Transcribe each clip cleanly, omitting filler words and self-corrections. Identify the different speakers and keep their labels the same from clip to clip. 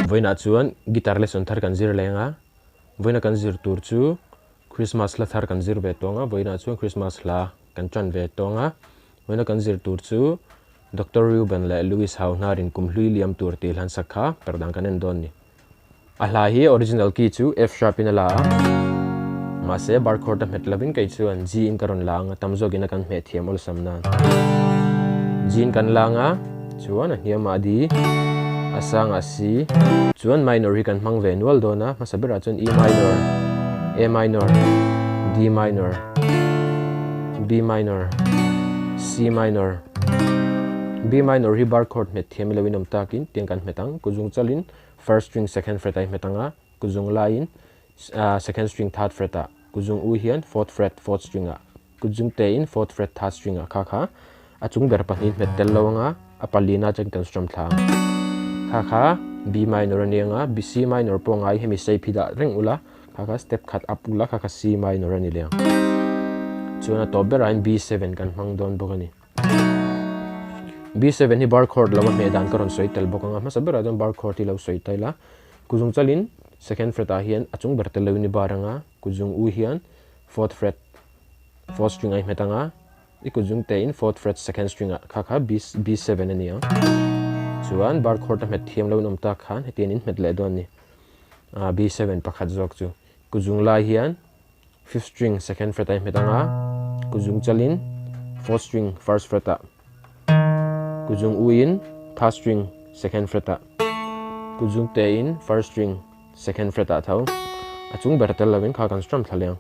Speaker 1: Vawiinah chuan guitar lesson thar kan zir leng a, vawiina kan zir tur chu Christmas hla thar kan zir ve tawng a, vawiinah chuan Christmas hla kan tan ve tawng a, vawiina kan zir tur chu Doctor Reuben leh Louis Hauhnarin kum hlui liam tur tih hlan sak kha perh dan kan en dawn ni. A hla hi original key chu F sharp in a la a, mahse bar chord a hmet lovin kei chuan G in ka rawn la ang a, tam zawkin a kan hmeh thiam awlsam nan. G in kan la ang a, chuan a hniamah D, a sangah C, chuan minor hi kan hmang ve nual dawn a, hmasa berah chuan E minor, A minor, D minor, B minor, C minor, B minor hi bar chord hmet thiam ilo in awm takin tiang kan hmet ang, kuzung chalin First string second fret a i hmet ang a, kuzung laiin second string third fret ah, kuzung u hian fourth fret fourth string ah, kuzung te in fourth fret third string ah kha kha a chung ber pahnih hmet tel lo ang a, a palina atangin kan strum thla ang. Kha kha B minor a ni ang a, C minor pawh ngai hemi shape hi dah reng ula, kha kha step khat up ula kha kha C minor a ni leh ang. Chuan a tawp berah hian B7 kan hmang dawn bawk a ni. B7 hi bar chord lo a hmeh dan ka rawn sawi tel bawk ang a, hmasa berah chuan bar chord hi lo sawi ta ila, kuzung chalin second fret ah hian a chung ber tel loin i bar ang a, kuzung u hian fourth fret fourth string a i hmet ang a, i kuzung te in fourth fret second string ah kha kha B B7 a ni ang. Chuan bar chord a hmet thiam lo in awm tak khan hetiang in hmet leh dawn a ni. B7 pakhat zawk chu kuzung lai hian Fifth string second fret a i hmet ang a, kuzung chalin fourth string first fret ah, kuzung u in third string second fret ah, kuzung te in first string second fret ah tho a chung ber tel lovin kha kan strum thla leh ang.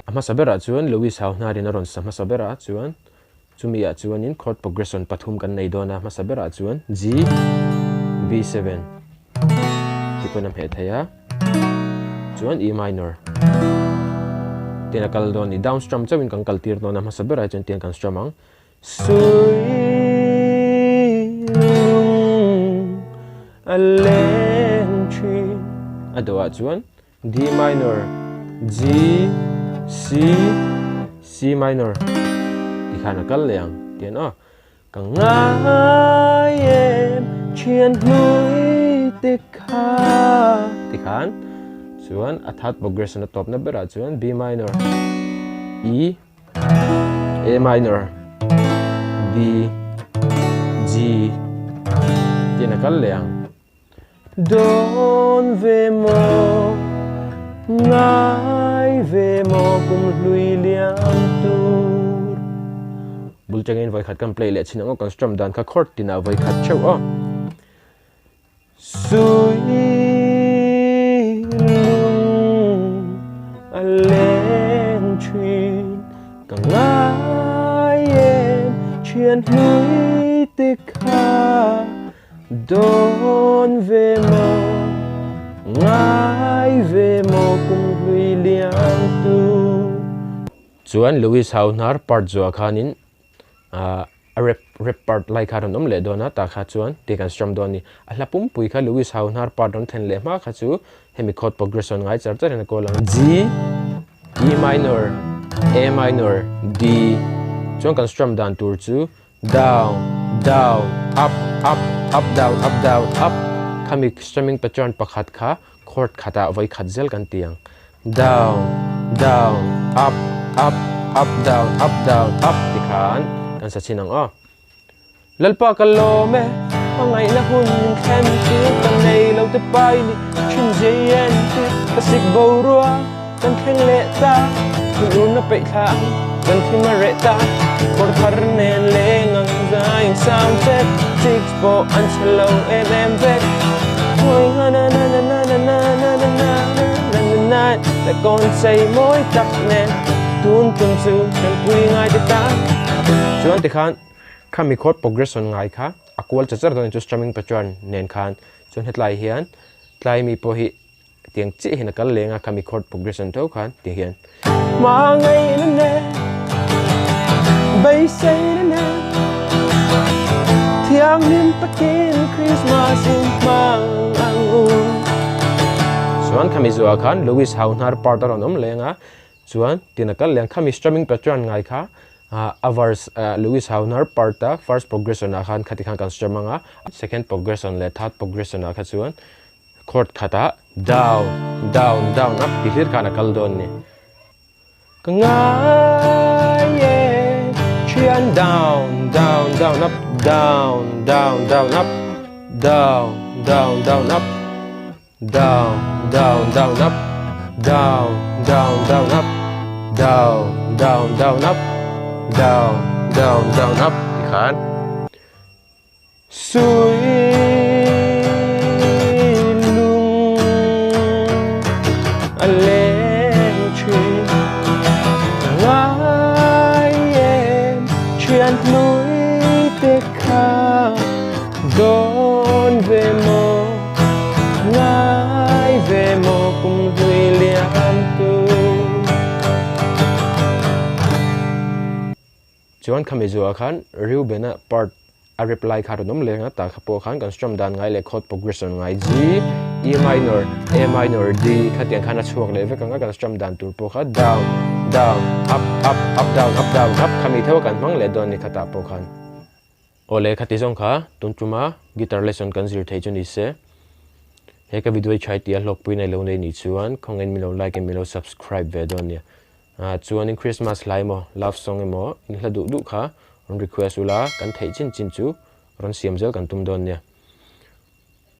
Speaker 1: A hmasa berah chuan Louis Hauhnarin a rawn sa hmasa berah chuan chumi ah chuanin chord progression pathum kan nei dawn a, hmasa berah chuan G, B7 tih pawn a hmeh thei a, chuan E minor tin a kal dawn a ni. Down strum chauhin kan kal tir dawn a, hmasa berah chuan tiang kan strum ang. Sui lung a leng thin a dawhah chuan D minor, G, C, C minor ti khan a kal leh ang tian aw. Ka ngai em thian hlui te kha ti khan chuan a third progression a tawpna berah chuan B minor, E, A minor, D, G tian a kal leh ang. Dawn ve maw, ngai ve maw kum hlui liam tur. Bul tangin vawikhat kan play leh chin ang aw, kan strum dan kha chord tinah vawikhat theuh aw. Sui lung a leng thin ka ngai em thian hlui te kha. Dawn ve maw, ngai ve maw kum hlui liam tu. Chuan Louis Hauhnar part zuah khanin a rap rap part lai kha rawn awm leh dawn a, tah kha chuan tih kan strum dawn a ni. A hla pumpui kha Louis Hauhnar part rawn thlen leh hma kha chu hemi chord progression ngai char char in a kawl ang. G, E minor, A minor, D chuan kan strum dan tur chu Down, down, up, up, up, down, up, down, up Khami strumming pattern pakhat kha chord khatah vawi khat zel kan ti ang. Down, down, up, up, up, down, up, down, up ti khan kan sa chhin ang aw. Lalpa ka lawm e, hmangaihna hun min thlen tir ka nei lo te pai ni thin zai en tir ka sik boruak Kan thleng leh ta, hun urna peih thla ang, kan thim a reh ta, kawr thar nen leng ang zai ang sound check, chicks pawh an chhe lo em em vek. Na na na na na na na na na na na na na na kawn chei mawi tak nen tun tum chu kan pui ngai te ta. Chuan tikhan khami chord progression ngai kha a kual char char dawn chu strumming pattern nen khan chuan hetlai hian tlai mi pawh hi Tiang chiah hian a kal leng a, khami chord progression tho khan ti hian. Hmangaihna nen, beiseina nen, thianghlim takin Christmas in hmang ang u. Chuan khami zuah khan Louis Hauhnar part a rawn awm leng a, chuan tin a kal leng khami strumming pattern ngai kha. A verse Louis Hauhnar part a first progression ah khan khati khan kan strum anga, second progression leh third progression ah kha chuan chord khatah down down down up ti hlir khan a kal dawn a ni. Ka ngai e thian down down down up down down down up down down down up down down down up down down down up down down down up down down down up tikhan Sui lung a leng thin ngai em thian hlui te kha dawn ve maw ngai ve maw kum hlui liam tu. Chuan khami zuah khan Reuben-a part a reply kha rawn awm leng a, tah kha pawh khan kan strum dan ngai leh chord progression ngai G, E minor, A minor, D khatiang khan a chhuak leh vek ang a, kan strum dan tur pawh kha down, down, up, up, up, down, up, down, up khami theuh a kan hmang leh dawn a ni khatah pawh khan. Aw le khati zawng kha tun tuma guitar lesson kan zir thei chu ni se. He ka video hi chhai tia hlawkpui nei lo nei ni chuan khawngin min lo like in min lo subscribe ve dawn nia. Chuanin Christmas hla emaw love song emaw in hla duh duh kha rawn request ula kan theih chin chin chu rawn siam zel kan tum dawn nia.